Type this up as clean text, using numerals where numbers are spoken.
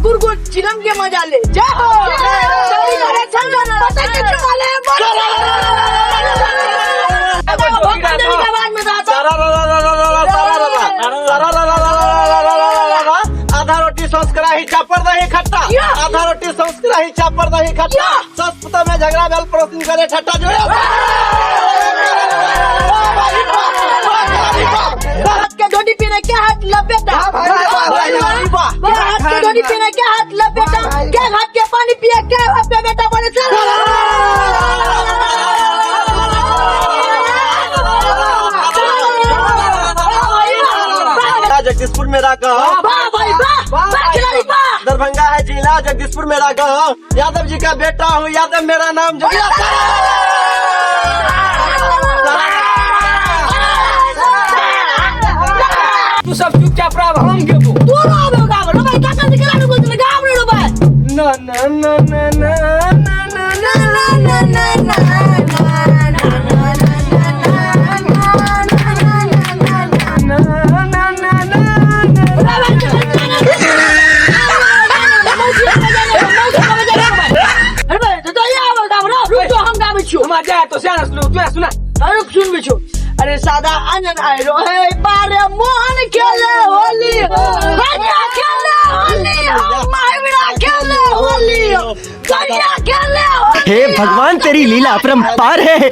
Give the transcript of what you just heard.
गुड़ गुड़ चिलम के मजा ले। जय हो। चली रे चंदन पता के चुमा ले। भगवान देवी के आवाज में दाता। आधा रोटी संस्करा ही चापर दही खट्टा। आधा रोटी संस्करा ही चापर दही खट्टा, सस्ता में झगड़ा भेल, पड़ोसिन करे ठट्टा। जोड़े। हाथ के डोडी पीने के हाथ लपेटा, हाथ के डोडी पीने के हाथ लपेटा, के हाथ के पानी पिए के अपने बेटा बोले चल। जगदीशपुर मेरा गाँव, वाह भाई वाह, वाह खिलाड़ी वाह। दरभंगा है जिला, जगदीशपुर मेरा गाँव, यादव जी का बेटा हूँ, यादव मेरा नाम। जोगिया। तू सब चुपचाप रह, हम गेबो। तू रो गाव रो भाई, काका निकला नु कुछ गाव रो भाई। ना ना ना ना ना ना ना। ना ना ना ना ना ना ना ना ना ना। अरे भाई तो ये आवे गाव रो, रुक तो हम गावे छियो। हम जा तो सियान सुनो, तू सुना। अरे सुनबे छो। अरे सादा आनंद आयो है बारे, मोहन खेले होली, कन्या खेले होली, माहिरा खेले होली, कन्या खेले होली। हे भगवान, तेरी लीला अपरंपार है।